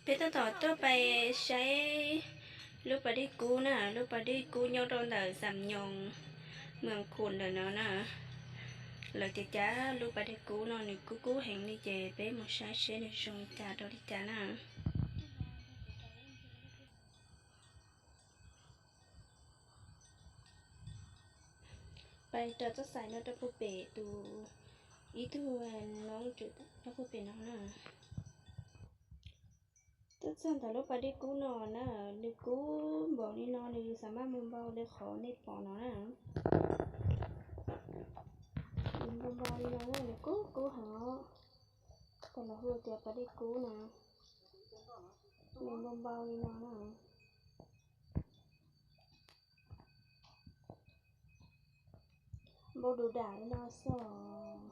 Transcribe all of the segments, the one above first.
Peb tab tom tuaj pais saib lub pas dej kub na, lub pas dej kub nyob rau ntawm Xam Nyoos, Mws Khum ntawm no na. Lawv tias cas lub pas dej kub no nws kub kub heev li ces peb mus saib seb nws zoo li cas rau li cas na. Pais rau txoj xais no rau puag pem tus, ib tug noob tswm rau puag pem no na. Tuaj txog ntawm lub pas dej kub no na, nws kub npaum li no nws xav maj mus npau li qhov nej pom no na. Nws npau npau li no na, nws kub kub heev os. Cov lawv hu tias pas dej kub na, nws npau npau li no na. Npau du dam li no xwb os.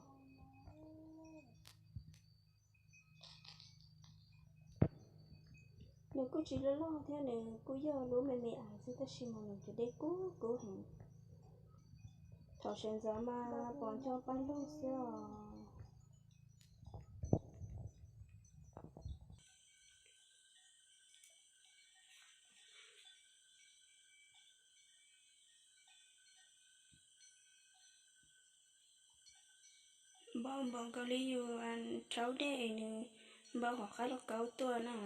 Nws kuj tsis loj loj thiab, nws kuj yog lub me me ais xwb tab sis mas nws cov dej kub kub heev. Thaum sawv ntxov mas pom ncho paj lug xwb os. Npau npaum nkaus li yus rhaub dej es nws npau hauv qab lauj kaub tuaj na.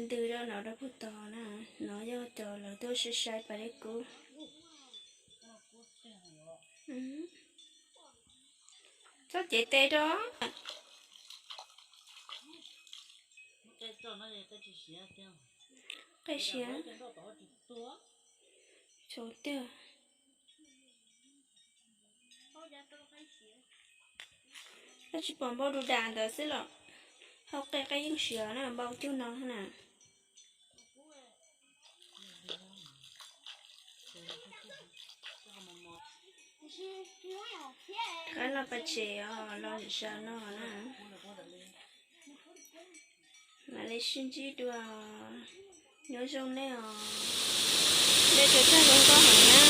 Ntws rau no rau puag tod na, no yog cov lawv tuaj saib saib pas dej kub. Txhob cev tes rau. Qe siav. Tsov tiag. Tab sis pom npau du dam ntawd xwb los hauv qe qe yeej siav na, npau cuag no na. Qab los pab tsev os, los zaum no na. Mam li sib ntsib dua, nyob zoo nej os. Dej tsaus tsag zoo nkauj heev na.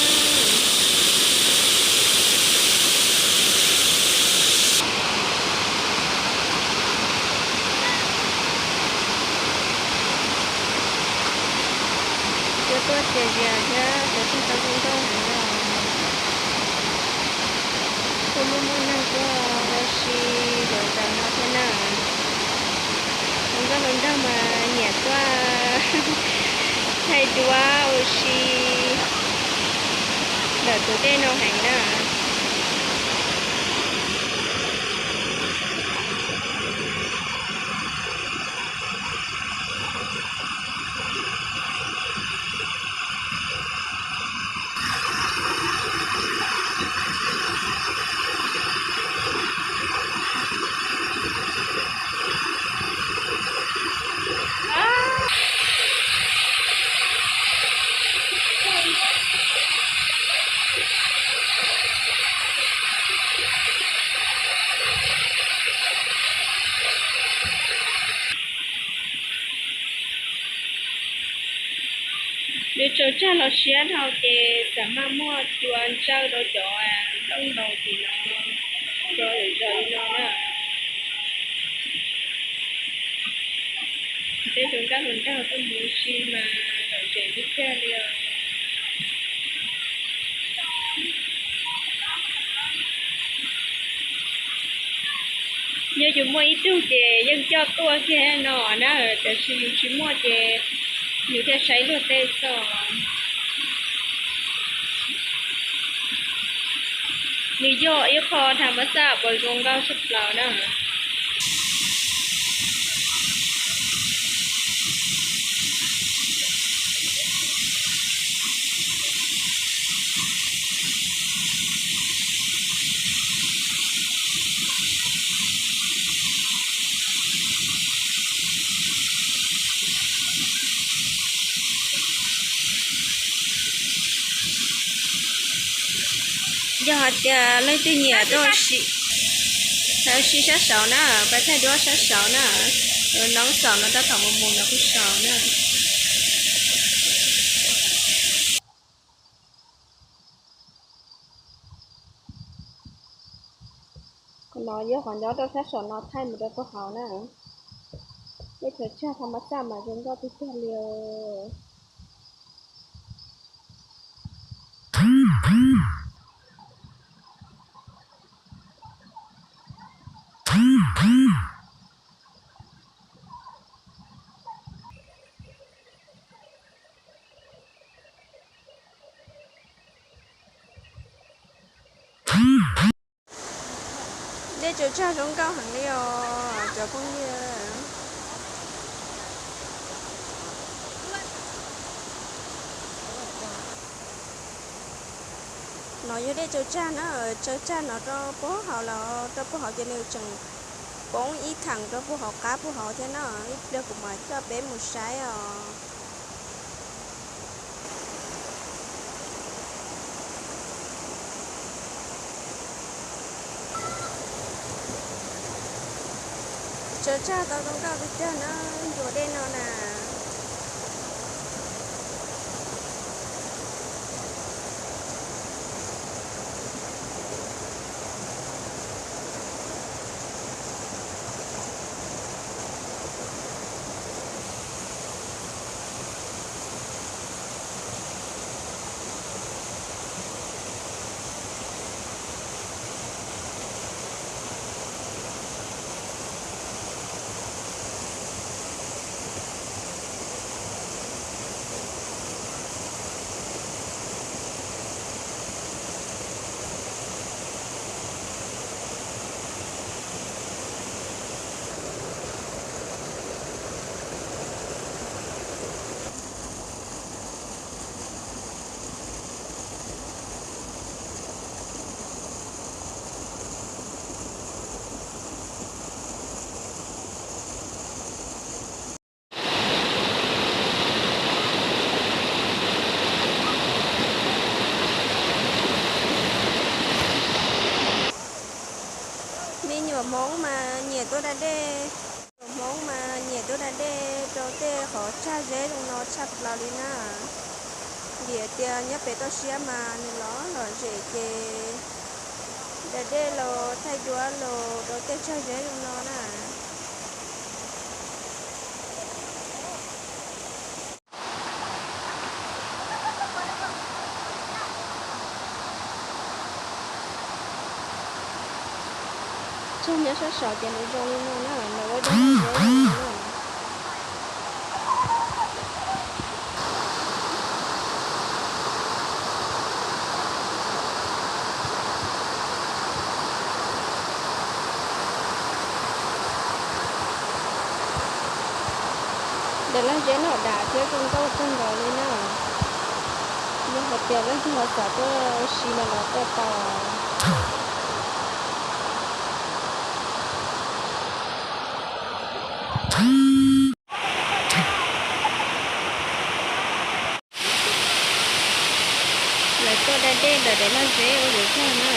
Tuaj tuaj txias zias thiab tsaus tsag tau zoo nkauj heev na. Kuj muaj muaj neeg tuaj ua si zom zaws no thiab na. Hluas nkauj hluas nraug mas nyiam tuaj thaij duab ua si ntawm tus dej no heev na. Nws tsaus tsag los siab dhau ces xam maj muaj cua ntsawj rau cov nplooj ntaus tim no rau zaum no na. Tej hluas nkauj hluas nraug tuaj mus ua si mas lom zem tib pliag li os. Yog yus muaj ib tug ces yeej coj tuaj kiag no na, tiam sis yus tsis muaj ces yus thiaj saib luag tej xwb. Nws yog ib qho tham mas xaj uas zoo nkauj tshaj plaws na. Yog hais tias leej twg nyiam tuaj ua si sab saud na, pab thaij duab sab saud na, noob saum no tab tom mus mus no kuj saud na. No yog qhov nyob rau sab saum no thaij mus rau puag hauv na. Dej Tsawv Tsag thaum mab txaj mas zoo nkauj tiag tiag li os. Dej Tsawv Tsag zoo nkauj heev li os cov phooj ywg. No yog dej Tsawv Tsag na, Tsawv Tsag no rau puag hauv los rau puag hauv ces nws tseem poob ib theem rau puag hauv qab puag hauv thiab na. Ib pliag kuv mam coj peb mus saib os. Tsawv Tsag tau zoo nkauj tiag tiag na, ncua dej no na. Me nyuam Hmoob mas nyiam tuaj da dej, nyuam Hmoob mas nyiam tuaj da dej rau tej qhov tsag zeb zoo no tshaj plaws li na. Vim tias nyob pem toj siab mas nws los lom zem ces da dej los thaij duab los rau tej tsag zeb zoo no na. Tsag nyob sab saud ces nws zoo li no na, nws ua dej zeb li no na. Daim laj zeb no dav thiab zoo nkauj kawg nkaus li na. Yog hais tias leej twg ho xav tuaj ua si no los tuaj tau. Lawv tuaj da dej ntawm daim laj zeb ua yuav zog na.